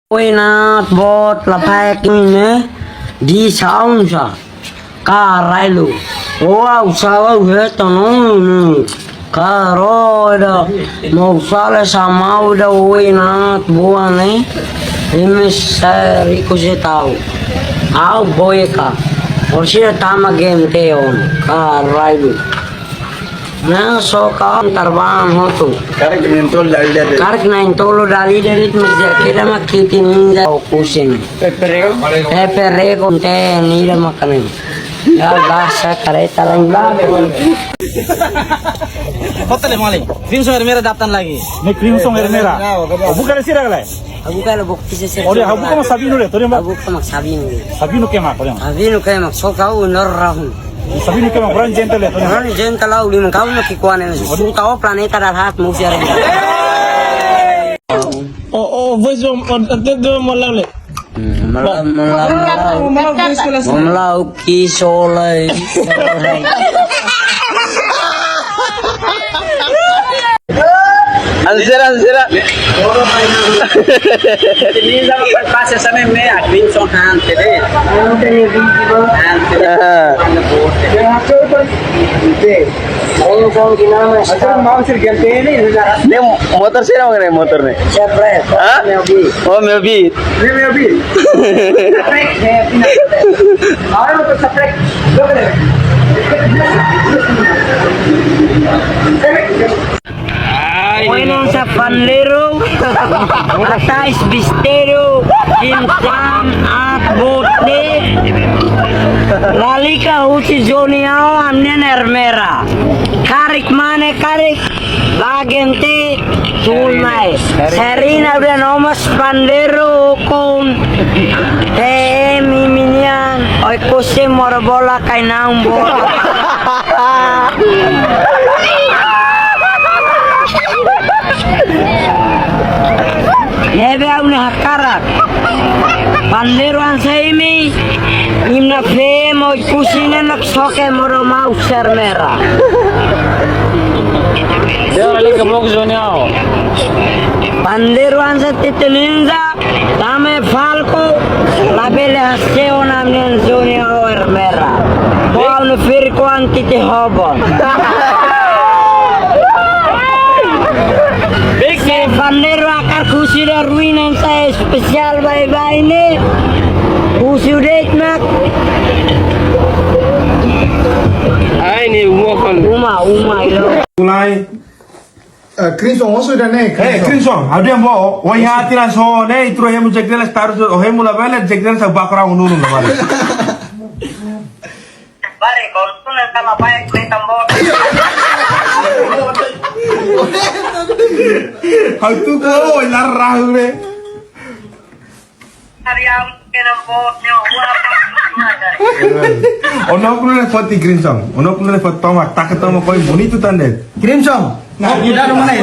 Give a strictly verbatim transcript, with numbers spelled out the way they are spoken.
Oi, naat boot, lapaek ne'e, di saun sa. Karailu. Oa, usawa, uhe, tonon, ne'e. Karo, ida, mau sale sama, ida, oi, naat, boa, ne'e. Imi sériu, se tau. Au, boeka. Orsida tama game teon. Karailu. Nah, so kawan terbang hotu. Karik na'in-tolu dala ida de'it. Karik na'in-tolu dala ida de'it, mas kira mak kiti ninja o kusin. Pepereko. Pepereko, te nida makanan. Ya, bahasa kareta lain bah. Hotel yang paling. Crimson Ermera datang lagi. Ne'e Crimson Ermera. Oh, bukan sira kali? Habuka la bok kise se. Ori, habuka mak Sabino le, tori mak. Habuka mak Sabino le. Sabino ke mak, tori mak. Sabino ke mak, so kau nor rahun. Sabino ke mak, orang gentle le, tori mak. Orang gentle lau, lima kau nak kikuan ini. Waduh. Kau planeta dahat mau siar. Oh, oh, voice, oh, oh, dia, dia mau lau le. Hmm, malam, malam, malam. Malam, malam, voice kelas. Malam, kisolai. Ansera, ansera. Ini sama pas sama me, aku so han tede. Han tede. Ah. Ini motor sira, mana motor ne'e? Hah? Oh, meu bi. Ai, oinsá pandeiro, atais bisteiro, insan at bote, lalika husi Joniao, amnen Ermera. Karik mane, karik, bagente, tulmai. Serina udah nomas pandeiro, kon, te, miminian, oi, kose, moro bola, kainang bola. Ne'ebé ha'u-nia hakarak. Pandeiro hanesan imi, imi-nia fee Moikusi ne'e nak soke moro maun Ermera. Dia orang ni gemuk Joniao. Pandeiro hanesan Titi Ninja. Tama Falco, labele hase'e ona amnen Joniao Ermera. Ha'u-nia fir kuan Titi Hobon. Se pandeiro hakarak husi ida ruin hanesan espesiál baibain ne'e. Husi de'it mak. Ai, ne'e uma kan. Uma, uma, ilo. Mulai. Eh, Crimson, oso ida ne'e, eh, Crimson. Crimson, ha'u dehan ba ó, ó iha tiran so ne'e, ita rua hemu Jack Daniels, taru so, ó hemu labele, Jack Daniels, ha'u bá kora unu unu labele. Bare, kau tu nanti sama baik, saya tambah. Ha'u tu ko, oi, lar rahu re. Ó-nia ókulus ne'e foti Crimson. Ó-nia ókulus ne'e foti, toma, taka toma, koi bonitu tan de'it. Crimson. Nah, kita mana?